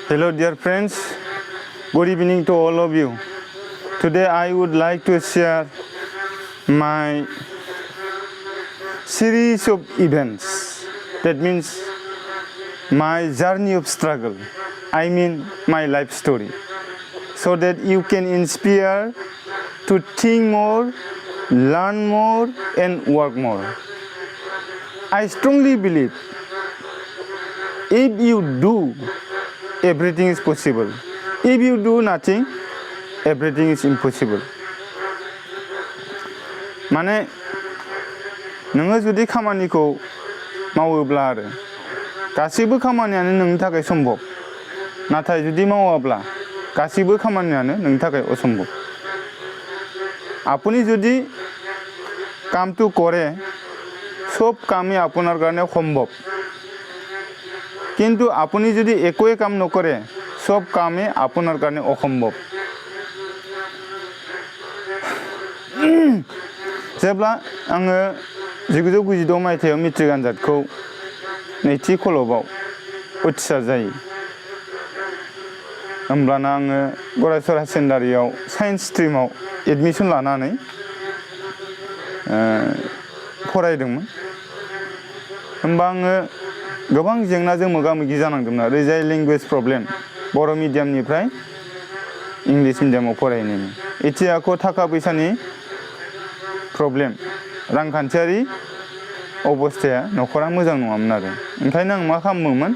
Hello dear friends, good evening to all of you. Today I would like to share my series of events. That means my journey of struggle. I mean my life story. So that you can inspire to think more, learn more and work more. I strongly believe if you do, everything is possible. If you do nothing, everything is impossible. माने नोङो जुदि खामानिखौ मावोब्ला आरो गासैबो खामानियानो नोंनि थाखाय सम्भब नाथाय जुदि मावाब्ला गासैबो खामानियानो नोंनि थाखाय असम्भब আপুনি যদি কামটো কৰে সব কামই আপোনাৰ কাৰণে সম্ভৱ কিন্তু আপুনি যদি একোৱে কাম নকৰে সব কামে আপোনাৰ কাৰণে অসম্ভৱ जेब्ला आङो 1996 मायथाइयाव मेट्रिक आनजादखौ नैथि खलबाव उथ्रिसार जायो होमब्लाना आङो गरायसर हायार सेकेन्डारियाव साइन्स स्ट्रिमाव एडमिसन लानानै फरायदोंमोन होमबा आङो गोबां जेंनाजों मोगा-मोगि जानांदोंमोन ओरैजाय लेंगुवेज प्रब्लेम बर' मिडियामनिफ्राय इंलिश मिडियामाव फरायनायनि एथि आख' थाखा फैसानि प्रब्लेम रांखान्थियारि अबस्थाया नखरा मोजां नङामोन आरो ओंखायनो आं मा खालामोमोन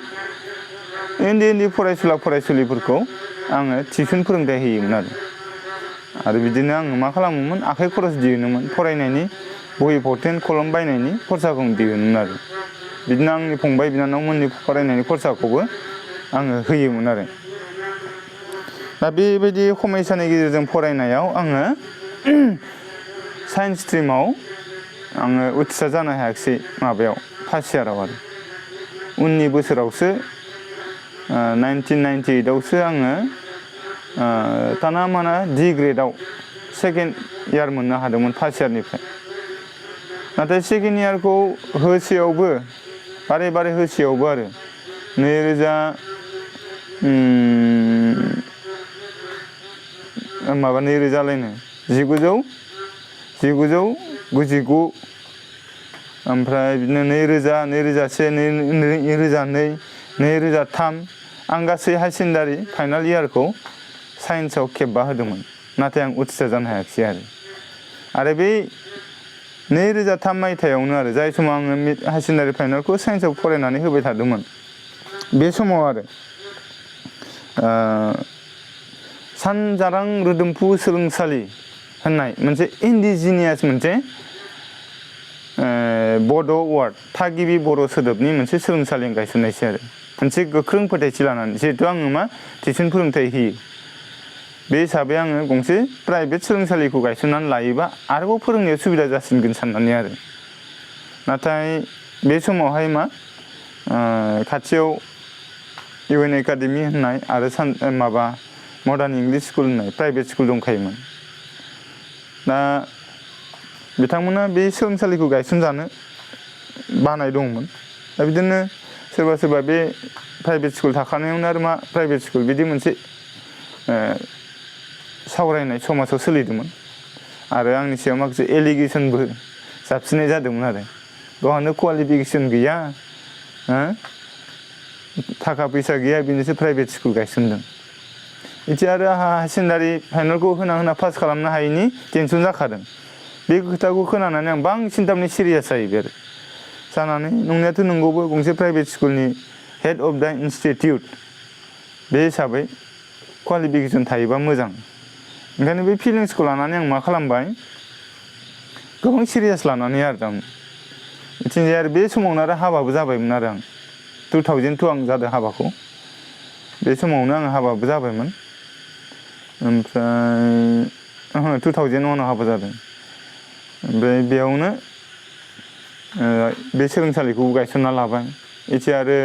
उन्दै फरायसुला फरायसुलिफोरखौ आङो टिउसन फोरोंथाय होयोमोन आरो बिदिनो आङो मा खालामोमोन आखाइ खरस दिहुनोमोन फरायनायनि बहि फावथेन कलम बायनायनि खरसाखौ दिहुनोमोन आरो बिदिनो आंनि फंबाय बिनानावमोननि फरायनायनि खरसाखौबो आङो होयोमोन आरो दा बेबायदि खमायसानि गेजेरजों फरायनायाव आङो साइन्स स्ट्रिमाव आङो उथ्रिसार जानो हायाखिसै माबायाव फार्स्ट इयाराव आरो उननि बोसोरावसो 1998 आवसो आङो ताना माना डि ग्रेडआव सेकेन्ड इयार मोननो हादोंमोन फार्स्ट इयारनिफ्राय नाथाय सेकेन्ड इयारखौ होसेयावबो बारे होसेयावबो आरो 1999 ओमफ्राय बिदिनो 2000 2001 2002 2003 आं गासै हायार सेकेन्डारि फाइनाल इयारखौ साइन्सआव खेबबा होदोंमोन नाथाय आं उथ्रिसार जानो हायाखिसै आरो बे 2003 मायथाइयावनो आरो जाय समाव आङो हायार सेकेन्डारि फाइनालखौ साइन्सआव फरायनानै होबाय थादोंमोन बे समाव आरो सानजारां रोदोमफु सोलोंसालि होननाय मोनसे इन्डिजिनियास मोनसे बड' वार्ड थागिबि बर' सोदोबनि मोनसे सोलोंसालि गायसननायसै आरो मोनसे गोख्रों फोथायथि लानानै जिहेतु आङो मा टिउसन फोरोंथाय होयो बे हिसाबै आङो गंसे प्राइभेट सोलोंसालिखौ गायसननानै लायोबा आरोबाव फोरोंनायाव सुबिदा जासिनगोन साननानै आरो नाथाय बे समावहाय मा खाथियाव इउएन एकाडेमि होननाय आरो माबा मडार्न इंलिश स्कुल होननाय प्राइभेट स्कुल दंखायोमोन दा बिथांमोना बे सोलोंसालिखौ गायसनजानो बानाय दंमोन दा बिदिनो सोरबा बे प्राइभेट स्कुल थाखानायावनो आरो मा प्राइभेट स्कुल बिदि मोनसे सावरायनाय समाजाव सोलिदोंमोन आरो आंनि सायाव माखासे एलिगेसनबो जाबसिननाय जादोंमोन आरो गावहानो क्वालिफिकेसन गैया थाखा फैसा गैया बिनिसो प्राइभेट स्कुल गायसनदों इदि आरो आंहा हायार सेकेन्डारि फाइनालखौ होना पास खालामनो हायैनि टेनसन जाखादों बे खोथाखौ खोनानानै आं बांसिन थारमाने सिरियास जाहैबाय आरो जानानै नंनायाथ' नंगौबो गंसे प्राइभेट स्कुलनि हेड अफ दा इनस्टिटिउट बे हिसाबै क्वालिफिकेसन थायोबा मोजां ओंखायनो बे फिलिंसखौ लानानै आं मा खालामबाय गोबां सिरियास लानानै आरो आं बिथिंजाय आरो बे समावनो आरो हाबाबो जाबायमोन आरो आं 2002 आं जादों हाबाखौ बे समावनो आं हाबाबो जाबायमोन ओमफ्राय 2001 आव हाबा जादों ओमफ्राय बेयावनो बे सोलोंसालिखौ गायसनना लाबाय एसे आरो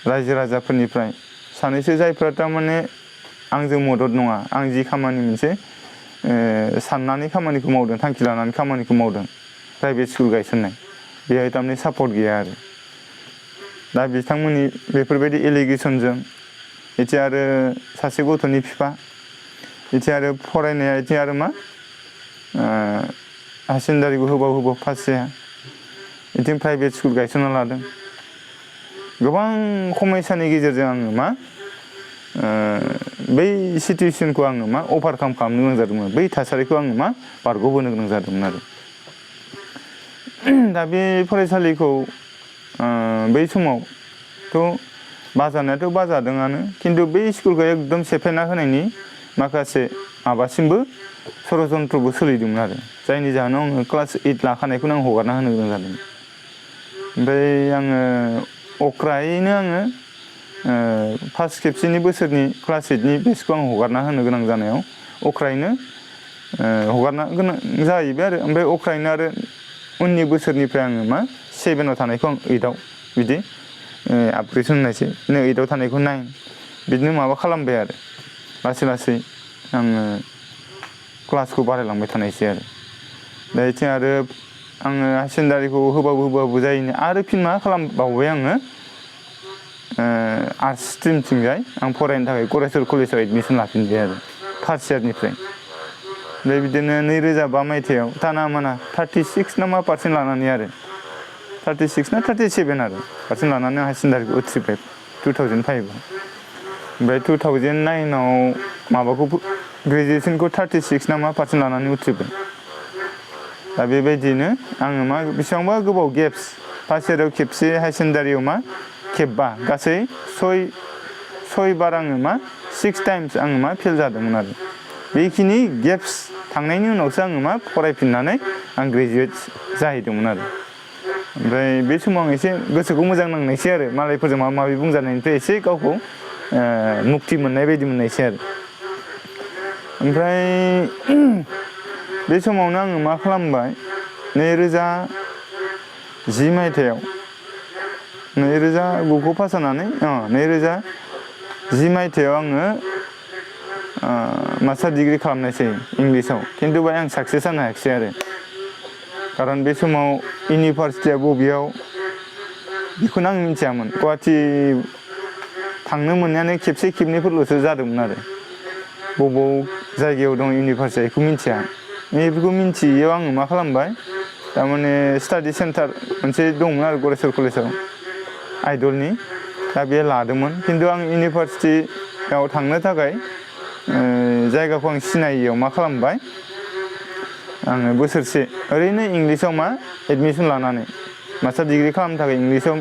रायजो राजाफोरनिफ्राय सानैसो जायफ्रा थारमाने आंजों मदद नङा आं जि खामानि मोनसे साननानै खामानिखौ मावदों थांखि लानानै खामानिखौ मावदों प्राइभेट स्कुल गायसननाय बेहाय थारमाने सापर्ट गैया आरो दा बिथांमोननि बेफोरबायदि एलिगेसनजों इथिं आरो सासे गथ'नि बिफा इथिं आरो फरायनाया इथिं आरो मा हायार सेकेन्डारिबो होबाव पास जाया इथिं प्राइभेट स्कुल गायसनना लादों गोबां समयसानि गेजेरजों आङो मा बै सिटुवेसनखौ आङो मा अभारकाम खालामनो गोनां जादोंमोन बै थासारिखौ आङो मा बारग'बोनो गोनां जादोंमोन आरो दा बे फरायसालिखौ बै समावथ' बाजानायाथ' बाजादोंआनो खिन्थु बै स्कुलखौ एकदम सेफायना होनायनि माखासे माबासिमबो षड़जन्त्रबो सोलिदोंमोन आरो जायनि जाहोनाव आङो क्लास 8 लाखानायखौनो आं हगारना होनो गोनां जादोंमोन ओमफ्राय आङो अख्रायैनो आङो फार्स्ट खेबसेनि बोसोरनि क्लास 8नि बेचखौ आं हगारना होनो गोनां जानायाव अख्रायैनो हगारना गोनां जाहैबाय आरो ओमफ्राय अख्रायैनो आरो उननि बोसोरनिफ्राय आङो मा 7आव थानायखौ आं 8आव बिदि आपग्रेड होननायसै 8आव थानायखौ 9 बिदिनो माबा खालामबाय आरो लासै लासै आङो क्लासखौ बारायलांबाय थानायसै आरो दा इथिं आरो आङो हायार सेकेन्डारिखौ होबाबो जायैनो आरो फिन मा खालामबावबाय आङो आर्ट्स स्ट्रिमथिंजाय आं फरायनो थाखाय गरेस्वर कलेजाव एडमिसन लाफिनबाय आरो फार्स्ट इयारनिफ्राय ओमफ्राय बिदिनो 2005 मायथाइयाव ताना माना 36 ना मा पारसेन्ट लानानै आरो 36 ना 37 आरो पारसेन्ट लानानै हायार सेकेन्डारिखौ उथ्रिबाय 2005आव ओमफ्राय 2009आव माबाखौ ग्रेजुवेसनखौ 36 ना मा पारसेन्ट लानानै उथ्रिबाय दा बेबायदिनो आङो मा बेसेबांबा गोबाव गेप्स फार्स्ट इयाराव खेबसे हायार सेकेन्डारियाव मा खेबबा गासै 6 बार आङो मा 6 टाइम्स आङो मा फेल जादोंमोन आरो बेखिनि गेप्स थांनायनि उनावसो आङो मा फरायफिननानै आं ग्रेजुवेट जाहैदोंमोन आरो ओमफ्राय बे समाव आं एसे गोसोखौ मोजां नांनायसै आरो मालायफोरजों माबा माबि बुंजानायनिफ्राय एसे गावखौ मुक्ति मोननाय बायदि मोननायसै आरो ओमफ्राय बे समावनो आङो मा खालामबाय 2010 मायथाइयाव 2009खौ पास जानानै 2010 मायथाइयाव आङो मास्टार डिग्रि खालामनायसै इंलिसाव खिन्थु बाय आं साक्सेस जानो हायाखिसै आरो खारन बे समाव इउनिभारसिटिया बबेयाव बेखौनो आं मिथियामोन गुवाहाटि थांनो मोननायानो खेबसे खेबनैफोरल'सो जादोंमोन आरो बबाव जायगायाव दं इउनिभारसिटिया बेखौ मिथिया बेफोरखौ मिथियैयाव आङो मा खालामबाय थारमाने स्टाडि सेन्टार मोनसे दंमोन आरो गरेस्वर कलेजाव आइडलनि दा बे लादोंमोन खिन्थु आं इउनिभारसिटियाव थांनो थाखाय जायगाखौ आं सिनायियाव मा खालामबाय आङो बोसोरसे ओरैनो इंलिसाव मा एडमिसन लानानै मास्टार डिग्रि खालामनो थाखाय इंलिसाव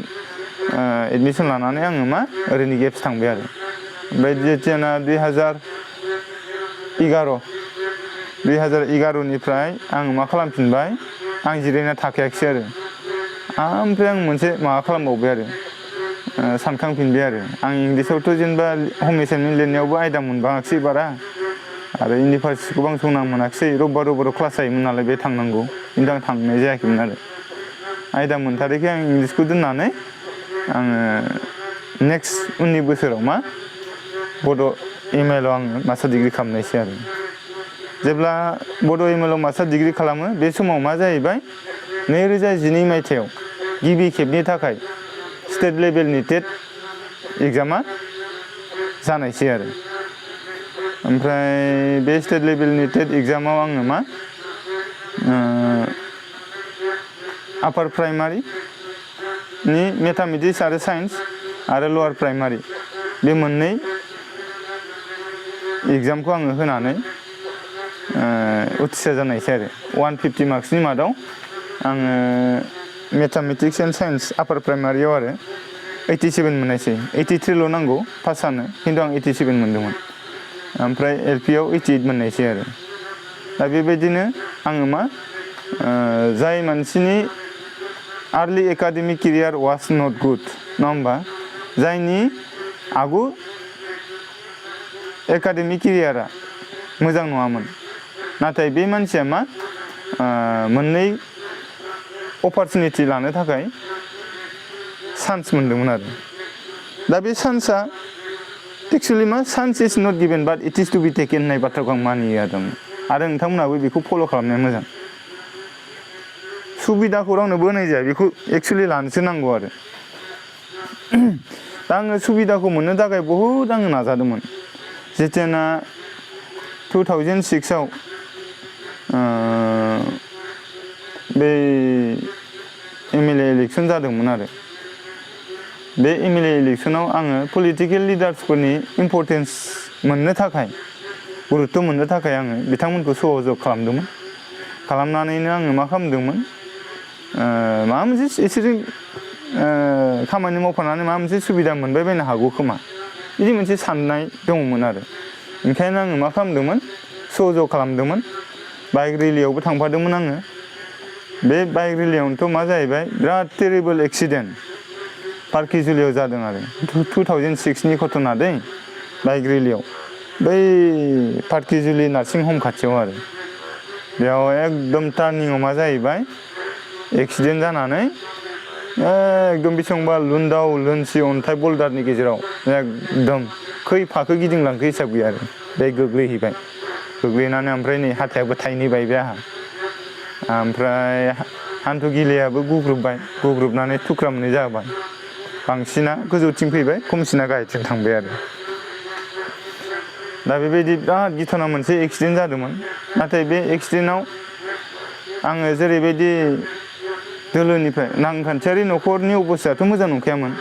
एडमिसन लानानै आङो मा ओरैनो गेप्स थांबाय आरो ओमफ्राय जेथियाना 2011निफ्राय आङो मा खालामफिनबाय आं जिरायना थाखायाखिसै आरो ओमफ्राय आं मोनसे माबा खालामबावबाय आरो सानखांफिनबाय आरो आं इंलिसावथ' जेनेबा हम एसाइनमेन्ट लिरनायावबो आयदा मोनबाङाखिसै बारा आरो इउनिभारसिटिखौबो आं संना मोनाखिसै रबिबाराव क्लास जायोमोन नालाय बे थांनांगौ खिन्थु आं थांनाय जायाखैमोन आरो आयदा मोनथारैखाय आं इंलिसखौ दोननानै आङो नेक्स्ट उननि बोसोराव मा बड' एम.ए.आव आङो मास्टार डिग्रि खालामनायसै आरो जेब्ला बड' एम.ए.आव मास्टार डिग्रि खालामो बे समाव मा जाहैबाय 2012 मायथाइयाव गिबि खेबनि थाखाय स्टेट लेभेलनि टेट एग्जामा जानायसै आरो ओमफ्राय बे स्टेट लेभेलनि टेट एग्जामाव आङो मा आपार प्राइमारिनि मेथामेटिक्स आरो साइन्स आरो लवार प्राइमारि बे मोननै एग्जामखौ आङो होनानै उथ्रिसार जानायसै आरो 150 मार्क्सनि मादाव आङो मेथामेटिक्स एन्ड साइन्स आपार प्राइमारियाव आरो 87 मोननायसै 83ल' नांगौ पास जानो खिन्थु आं 87 मोनदोंमोन ओमफ्राय एल.पि.आव 88 मोननायसै आरो दा बेबायदिनो आङो मा जाय मानसिनि early academic career was not good नङा होमबा जायनि आगु एकाडेमिक केरियारा मोजां नङामोन नाथाय बे मानसिया मा मोननै अपरचुनिटि लानो थाखाय चान्स मोनदोंमोन आरो दा बे चान्सआ एक्सुवेलि मा chance is not given but it is to be taken होननाय बाथ्राखौ आं मानियो आरो नोंथांमोनाबो बेखौ फल' खालामनाया मोजां सुबिदाखौ रावनोबो होनाय जाया बेखौ एक्सुवेलि लानोसो नांगौ आरो दा आङो सुबिदाखौ मोननो थाखाय बहुद आङो नाजादोंमोन जेथियाना 2006आव बे MLA इलेक्सन जादोंमोन आरो बे MLA इलेक्सनाव आङो पलिटिकेल लिडार्सफोरनि इम्परटेन्स मोननो थाखाय गुरुत्व मोननो थाखाय आङो बिथांमोनखौ सहजग खालामदोंमोन खालामनानैनो आङो मा खालामदोंमोन माबा मोनसे एसे खामानि मावफानानै माबा मोनसे सुबिदा मोनबाय बायनो हागौ खोमा बिदि मोनसे साननाय दङमोन आरो ओंखायनो आङो मा खालामदोंमोन सहजग खालामदोंमन बाइक रेलियावबो थांफादोंमोन आङो बे बाइक रेलियावनोथ' मा जाहैबाय बिराद टेरिबल एक्सिडेन्ट पार्किजुलियाव जादों आरो 2006नि घटना दै बाइक रेलियाव बै पार्किजुलि नार्सिं हम खाथियाव आरो बेयाव एकदम टार्निंआव मा जाहैबाय एक्सिडेन्ट जानानै एकदम बेसेबांबा लुनदाव लुनसि अन्थाइ बल्दारनि गेजेराव एकदम खै फाखो गिदिंलांखो हिसाब गैया आरो बे गोग्लैहैबाय गोग्लैनानै ओमफ्राय नै हाथायाबो थाइनै बायबाय आंहा ओमफ्राय हान्थु गिलायाबो गुग्रुबनानै थुख्रा मोननै जाबाय बांसिना गोजौथिं फैबाय खमसिना गाहायथिं थांबाय आरो दा बेबायदि बिराद गिथावना मोनसे एक्सिडेन्ट जादोंमोन नाथाय बे एक्सिडेन्टआव आङो जेरैबायदि दोलोनिफ्राय रांखान्थियारि न'खरनि अबस्थायाथ' मोजां नंखायामोन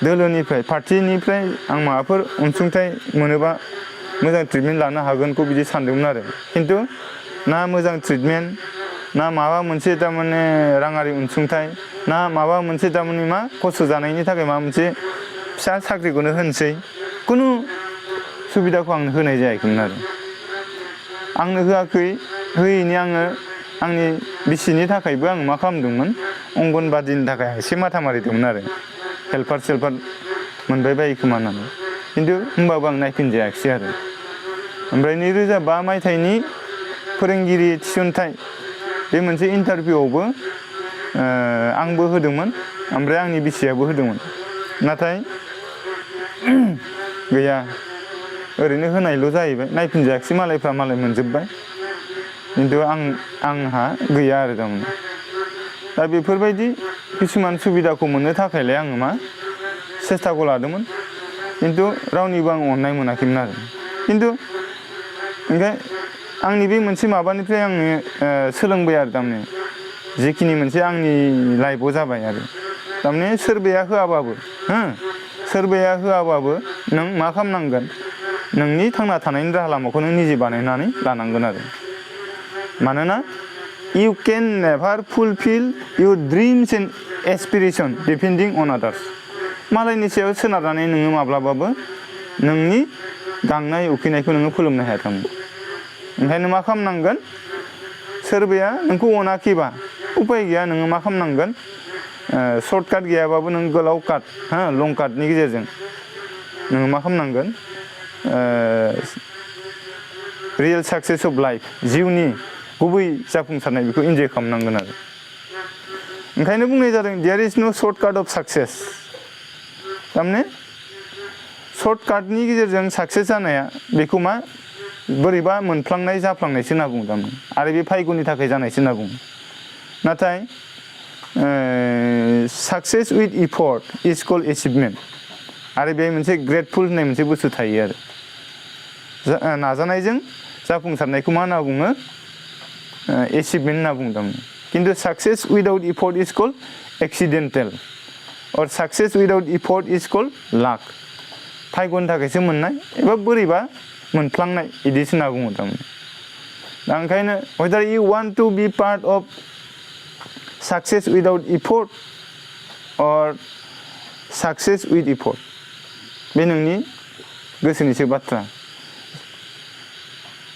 दोलोनिफ्राय पार्टिनिफ्राय आं माबाफोर अनसुंथाइ मोनोबा मोजां ट्रिटमेन्ट लानो हागोनखौ बिदि सानदोंमोन आरो खिन्थु ना मोजां ट्रिटमेन्ट ना माबा मोनसे थारमाने राङारि अनसुंथाइ ना माबा मोनसे थारमाने मा खस्थ' जानायनि थाखाय माबा मोनसे फिसा साख्रिखौनो होनोसै खुनु सुबिदाखौ आंनो होनाय जायाखैमोन आरो आंनो होआखै होयैनि आङो आंनि बिसिनि थाखायबो आं मा खालामदोंमोन अंगनबादिनि थाखाय एसे माथा मारिदोंमोन आरो हेल्पार सेल्पार मोनबाय बायो खोमा होननानै खिन्थु होमबाबो आं नायफिनजायाखिसै आरो ओमफ्राय 2005 मायथाइनि फोरोंगिरि थिसनथाइ बे मोनसे इन्टारभिउआवबो आंबो होदोंमोन ओमफ्राय आंनि बिसियाबो होदोंमोन नाथाय गैया ओरैनो होनायल' जाहैबाय नायफिनजायाखिसै मालाय मोनजोब्बाय खिन्थु आंहा गैया आरो थारमाने दा बेफोरबायदि किसुमान सुबिदाखौ मोननो थाखायलाय आङो मा सेस्थाखौ लादोंमोन खिन्थु रावनिबो आं अननाय मोनाखैमोन आरो खिन्थु ओमफ्राय आंनि बे मोनसे माबानिफ्राय आङो सोलोंबाय आरो थारमाने जिखिनि मोनसे आंनि लाइफआव जाबाय आरो थारमाने सोरबाया होआबाबो नों मा खालामनांगोन नोंनि थांना थानायनि राहा लामाखौ नों निजे बानायनानै लानांगोन आरो मानोना you can never fulfill your dreams and aspiration depending on others मालायनि सायाव सोनारनानै नोङो माब्लाबाबो नोंनि गांनाय उखैनायखौ नोङो फोलोमनो हाया थारमाने ओंखायनो मा खालामनांगोन सोरबाया नोंखौ अनाखैबा उपाय गैया नोङो मा खालामनांगोन सर्टकाट गैयाबाबो नों गोलाव काट लं काटनि गेजेरजों नोङो मा खालामनांगोन रियेल साक्सेस अफ लाइफ जिउनि गुबै जाफुंसारनाय बेखौ इन्जय खालामनांगोन आरो ओंखायनो बुंनाय जादों देयार इज नो सर्टकाट अफ साक्सेस थारमाने सर्टकाटनि गेजेरजों साक्सेस जानाया बेखौ मा बोरैबा मोनफ्लांनाय जाफ्लांनायसो होनना बुङो थारमाने आरो बे फायग'नि थाखाय जानायसो होनना बुङो नाथाय success with effort is called achievement आरो बे मोनसे ग्रेटफुल होननाय मोनसे बुस्थु थायो आरो नाजानायजों जाफुंसारनायखौ मा होनना बुङो एचिभमेन्ट होनना बुङो थारमाने खिन्थु success without effort is called एक्सिडेन्टेल अर success without effort is called लाक फायग'नि थाखायसो मोननाय एबा बोरैबा मोनफ्लांनाय बिदिसो होनना बुङो थारमाने दा ओंखायनो whether you want to be part of success without effort or success with effort बे नोंनि गोसोनिसो बाथ्रा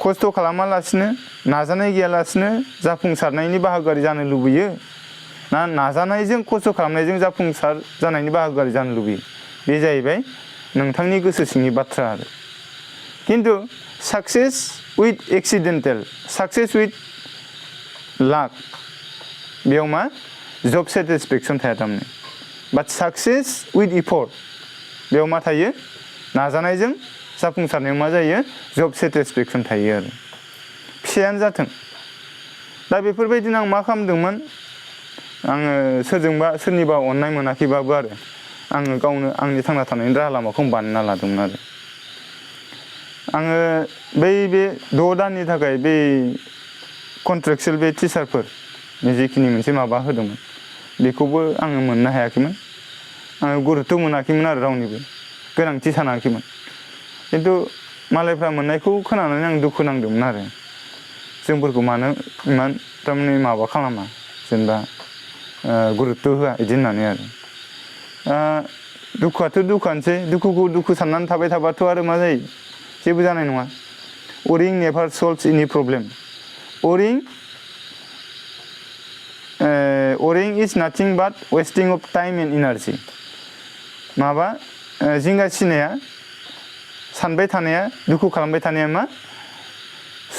खस्थ' खालामालासिनो नाजानाय गैयालासिनो जाफुंसारनायनि बाहागोआरि जानो लुबैयो ना नाजानायजों खस्थ' खालामनायजों जाफुंसार जानायनि बाहागोआरि जानो लुबैयो बे जाहैबाय नोंथांनि गोसो सिंनि बाथ्रा आरो खिन्थु साक्सेस उइथ एक्सिडेन्टेल साक्सेस उइथ लाक बेयाव मा जब सेटिसफेक्सन थाया थारमाने बाट साक्सेस उइथ इफर्ट बेयाव मा थायो नाजानायजों जाफुंसारनायाव मा जायो जब सेटिसफेक्सन थायो आरो फिसायानो जाथों दा बेफोरबायदिनो आं मा खालामदोंमोन आङो सोरनिबा अननाय मोनाखैबाबो आरो आङो गावनो आंनि थांना थानायनि राहा लामाखौ बानायना लादोंमोन आरो आङो बे 6 दाननि थाखाय बे कन्ट्रेक्चुयेल बे टिचारफोर जिखिनि मोनसे माबा होदोंमोन बेखौबो आङो मोननो हायाखैमोन आङो गुरुत्व मोनाखैमोन आरो रावनिबो गोनांथि सानाखैमोन खिन्थु मालायफ्रा मोननायखौ खोनानानै आं दुखु नांदोंमोन आरो जोंफोरखौ मानो इमान थारमाने माबा खालामा जेनेबा गुरुत्व होआ बिदि होननानै आरो दुखुआथ' दुखुआनोसै दुखुखौ दुखु साननानै थाबाय थाबाथ' आरो मा जायो जेबो जानाय नङा वरिं never solves any problem worrying is nothing but wasting of time and energy माबा जिंगा सिनाया सानबाय थानाया दुखु खालामबाय थानाया मा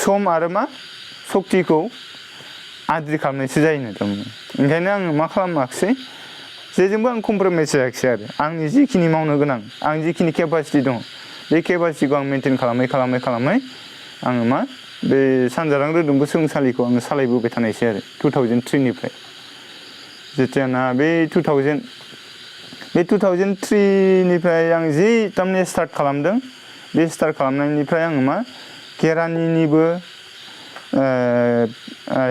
सम आरो मा सक्तिखौ आद्रि खालामनायसो जायोनो थारमाने ओंखायनो आङो मा खालामाखिसै जेजोंबो आं कमप्रमाइस जायाखिसै आरो आंनि जिखिनि मावनो गोनां आं जिखिनि केपासिटि दं बे केपासिटिखौ आं मेनटेन खालामै आङो मा बे सानजारां रोदोमबो सोलोंसालिखौ आङो सालायबोबाय थानायसै आरो 2003निफ्राय जेथियाना बे 2003निफ्राय आं जि थारमाने स्टार्ट खालामदों बे स्टार्ट खालामनायनिफ्राय आङो मा केरानिनिबो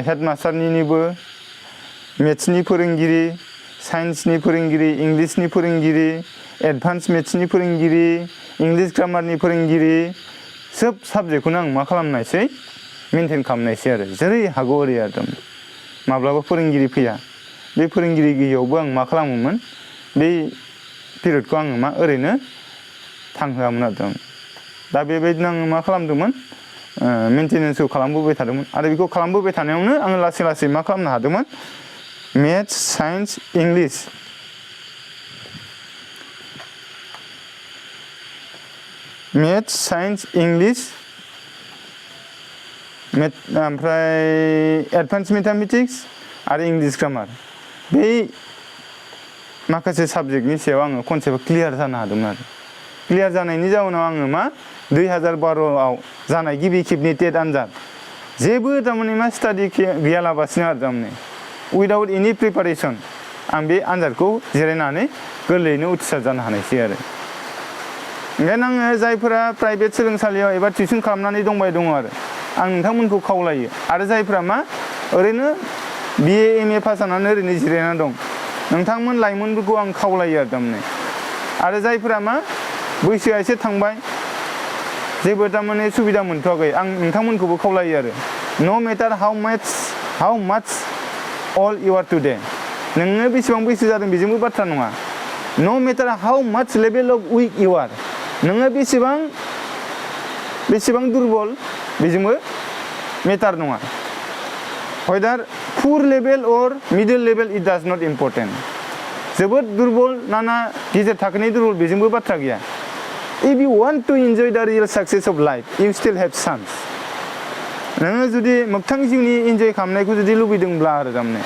हेडमास्टारनिबो मेथ्सनि फोरोंगिरि साइन्सनि फोरोंगिरि इंलिसनि फोरोंगिरि एडभान्स मेथ्सनि फोरोंगिरि इंलिस ग्रामारनि फोरोंगिरि सोब साबजेक्टखौनो आं मा खालामनायसै मेनटेन खालामनायसै आरो जेरै हागौ ओरै आरो माब्लाबा फोरोंगिरि फैया बे फोरोंगिरि गैयैयावबो आं मा खालामोमोन बे पिरियडखौ आङो मा ओरैनो थांहोआमोन आरो दा बेबायदिनो आङो मा खालामदोंमोन मेनटेनेन्सखौ खालामबोबाय थादोंमोन आरो बेखौ खालामबोबाय थानायावनो आङो लासै लासै मा खालामनो हादोंमोन मेथ्स साइन्स इंलिस ओमफ्राय एडभान्स मेथामेटिक्स आरो इंलिस ग्रामार बै माखासे साबजेक्टनि सायाव आङो कनसेप्टआ क्लियार जानो हादोंमोन आरो क्लियार जानायनि जाउनाव आङो मा 2012आव जानाय गिबि खेबनि टेट आनजाद जेबो थारमाने मा स्टाडि गैयालाबासिनो आरो थारमाने उइदाउट एनि प्रिपारेसन आं बे आनजादखौ जिरायनानै गोरलैयैनो उथ्रिसार जानो हानायसै आरो ओंखायनो आङो जायफोरा प्राइभेट सोलोंसालियाव एबा टिउसन खालामनानै दंबाय दङ आरो आं नोंथांमोनखौ खावलायो आरो जायफ्रा मा ओरैनो BA MA पास जानानै ओरैनो जिरायनानै दं नोंथांमोन लाइमोनफोरखौ आं खावलायो आरो थारमाने आरो जायफोरा मा बैसोआ एसे थांबाय जेबो थारमाने सुबिदा मोनथ'वाखै आं नोंथांमोनखौबो खावलायो आरो नो मेटार हाउ माच अल इउ आर टुडे नोङो बेसेबां बैसो जादों बेजोंबो बाथ्रा नङा नो मेटार हाउ माच लेभेल अफ उइक इउ आर नोङो बेसेबां दुरबल बेजोंबो मेटार नङा whether poor level or middle level it does not important जोबोद दुरबल ना गेजेर थाखोनि दुरबल बेजोंबो बाथ्रा गैया if you want to enjoy the real success of life you still have chance नोङो जुदि मोगथां जिउनि इन्जय खालामनायखौ जुदि लुबैदोंब्ला आरो थारमाने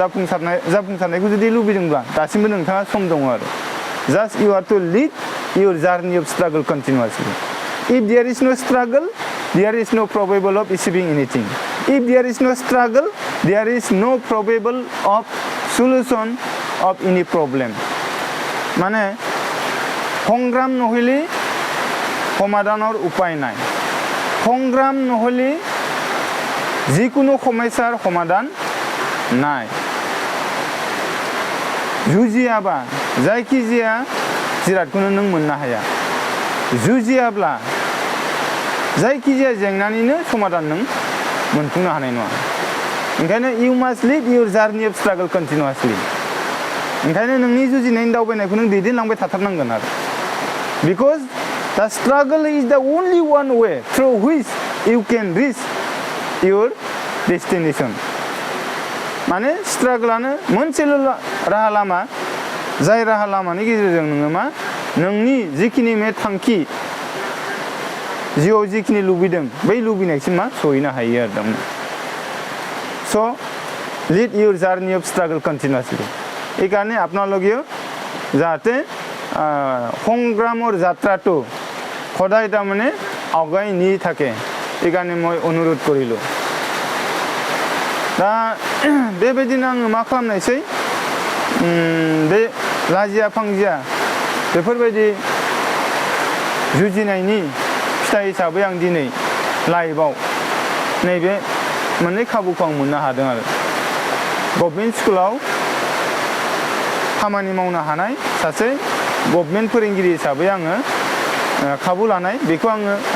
जाफुंसारनायखौ जुदि लुबैदोंब्ला दासिमबो नोंथाङा सम दङ आरो just you are to lead your journey of struggle continuously if there is no struggle there is no probable of achieving anything if there is no struggle there is no probable of solution of any problem মানে সংগ্ৰাম নহলে সমাধানৰ উপায় নাই সংগ্ৰাম নহলে যিকোনো সমস্যাৰ সমাধান নাই जुजियाबा जायखिजाया जिरादखौनो नों मोननो हाया जुजियाब्ला जायखिजाया जेंनानिनो समाधान नों मोनफुंनो हानाय नङा ओंखायनो you must lead your journey of struggle continuously ओंखायनो नोंनि जुजिनायनि दावबायनायखौ नों दैदेनलांबाय थाथारनांगोन आरो because the struggle is the only one way through which you can reach your destination माने स्ट्रागलानो मोनसेल' राहा लामा जाय राहा लामानि गेजेरजों नोङो मा नोंनि जिखिनि थांखि जिउआव जिखिनि लुबैदों बै लुबैनायसिम मा सहैनो हायो आरो थारमाने so lead your journey of struggle continuously এই কাৰণে আপোনালোকেও যাতে সংগ্ৰামৰ যাত্ৰাটো সদায় তাৰমানে আগুৱাই নি থাকে এই কাৰণে মই অনুৰোধ কৰিলোঁ दा बेबायदिनो आङो मा खालामनायसै बे लाजिया फांजिया बेफोरबायदि जुजिनायनि फिथाइ हिसाबै आं दिनै लाइफआव नैबे मोननै खाबुखौ आं मोननो हादों आरो गभर्नमेन्ट स्कुलाव खामानि मावनो हानाय सासे गभर्नमेन्ट फोरोंगिरि हिसाबै आङो खाबु लानाय बेखौ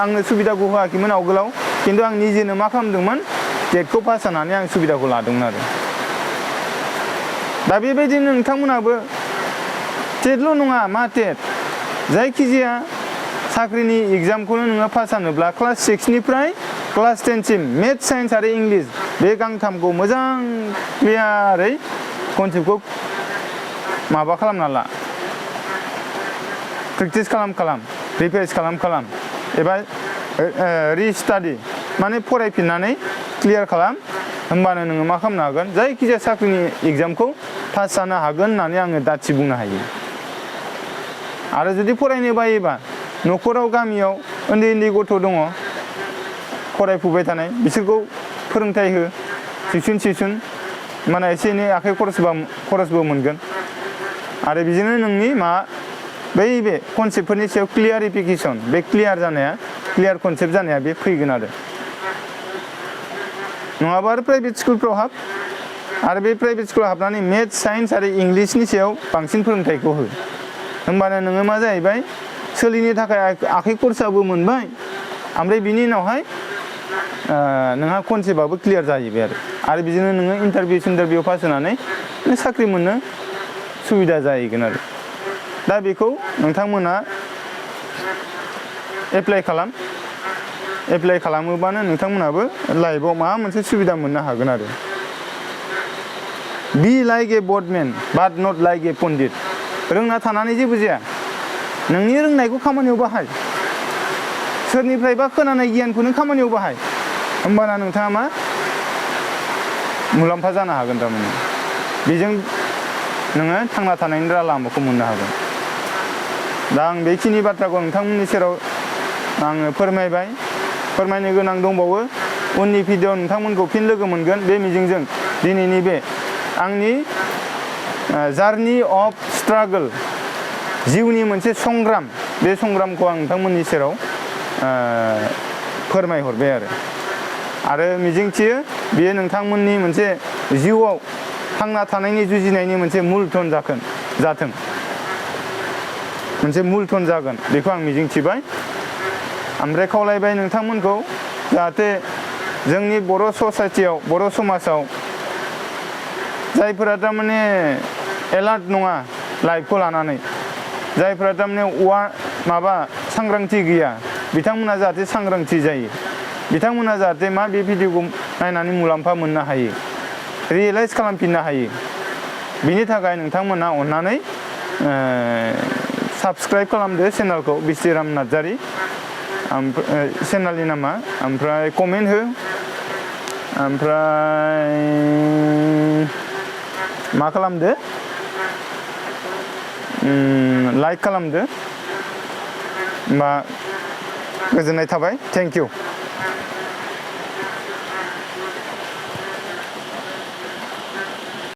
आंनो सुबिदाखौ होआखैमोन आवगोलाव खिन्थु आं निजेनो मा खालामदोंमोन टेटखौ पास जानानै आं सुबिदाखौ लादोंमोन आरो दा बेबायदिनो नोंथांमोनाबो टेटल' नङा मा टेट जायखिजाया साख्रिनि एग्जामखौनो नोङो पास जानोब्ला क्लास 6निफ्राय क्लास 10सिम मेथ्स साइन्स आरो इंलिस बे गांथामखौ मोजां क्लियारै कनसेप्टखौ माबा खालामना ला प्रेक्टिस खालाम रिभाइस खालाम एबा रिस्टाडि माने फरायफिननानै क्लियार खालाम होमबानो नोङो मा खालामनो हागोन जायखिजाया साख्रिनि एग्जामखौ पास जानो हागोन होननानै आङो दाथि बुंनो हायो आरो जुदि फरायनो बायोबा न'खराव गामियाव उन्दै गथ' दङ फरायफुबाय थानाय बिसोरखौ फोरोंथाइ हो टिउसन माने एसे एनै आखाइ खरसबो मोनगोन आरो बिदिनो नोंनि बे कनसेप्टफोरनि सायाव क्लियारिफिकेसन बे क्लियार कनसेप्ट जानाया बे फैगोन आरो नङाबा आरो प्राइभेट स्कुलफ्राव हाब आरो बे प्राइभेट स्कुलाव हाबनानै मेथ्स साइन्स आरो इंलिसनि सायाव बांसिन फोरोंथाइखौ हो होमबानो नोङो मा जाहैबाय सोलिनो थाखाय आखाइ खरसाबो मोनबाय ओमफ्राय बिनि उनावहाय नोंहा कनसेप्टआबो क्लियार जाहैबाय आरो बिदिनो नोङो इन्टारभिउ पास होनानै नों साख्रि मोननो सुबिदा जाहैगोन आरो दा बेखौ नोंथांमोना एप्लाइ खालामोबानो नोंथांमोनाबो लाइफआव माबा मोनसे सुबिदा मोननो हागोन आरो be like a बर्डमेन but not like a Pandit रोंना थानानै जेबो जाया नोंनि रोंनायखौ खामानियाव बाहाय सोरनिफ्रायबा खोनानाय गियानखौ नों खामानियाव बाहाय होमबाना नोंथाङा मा मुलाम्फा जानो हागोन थारमाने बेजों नोङो थांना थानायनि राहा लामाखौ मोननो हागोन दा आं बेखिनि बाथ्राखौ नोंथांमोननि सेराव आङो फोरमायनो गोनां दंबावो उननि भिडिअ नोंथांमोनखौ फिन लोगो मोनगोन बे मिजिंजों दिनैनि बे आंनि जार्नि अफ स्ट्रागल जिउनि मोनसे संग्राम बे संग्रामखौ आं नोंथांमोननि सेराव फोरमायहरबाय आरो मिजिंथियो बेयो नोंथांमोननि मोनसे जिउआव थांना थानायनि जुजिनायनि मोनसे मुलधन जाथों मोनसे मुलधन जागोन बेखौ आं मिजिंथिबाय ओमफ्राय खावलायबाय नोंथांमोनखौ जाहाथे जोंनि बर' ससाइटियाव बर' समाजाव जायफोरा थारमाने एलार्ट नङा लाइफखौ लानानै जायफोरा थारमाने सांग्रांथि गैया बिथांमोना जाहाथे सांग्रांथि जायो बिथांमोना जाहाथे बे भिडिअखौ नायनानै मुलाम्फा मोननो हायो रियेलाइज खालामफिननो हायो बिनि थाखाय नोंथांमोना अननानै साबस्क्राइब खालामदो चेनेलखौ बिस्थिराम नार्जारि चेनेलनि नामा ओमफ्राय कमेन्ट हो ओमफ्राय मा खालामदो लाइक खालामदो होमबा गोजोननाय थाबाय थेंक इउ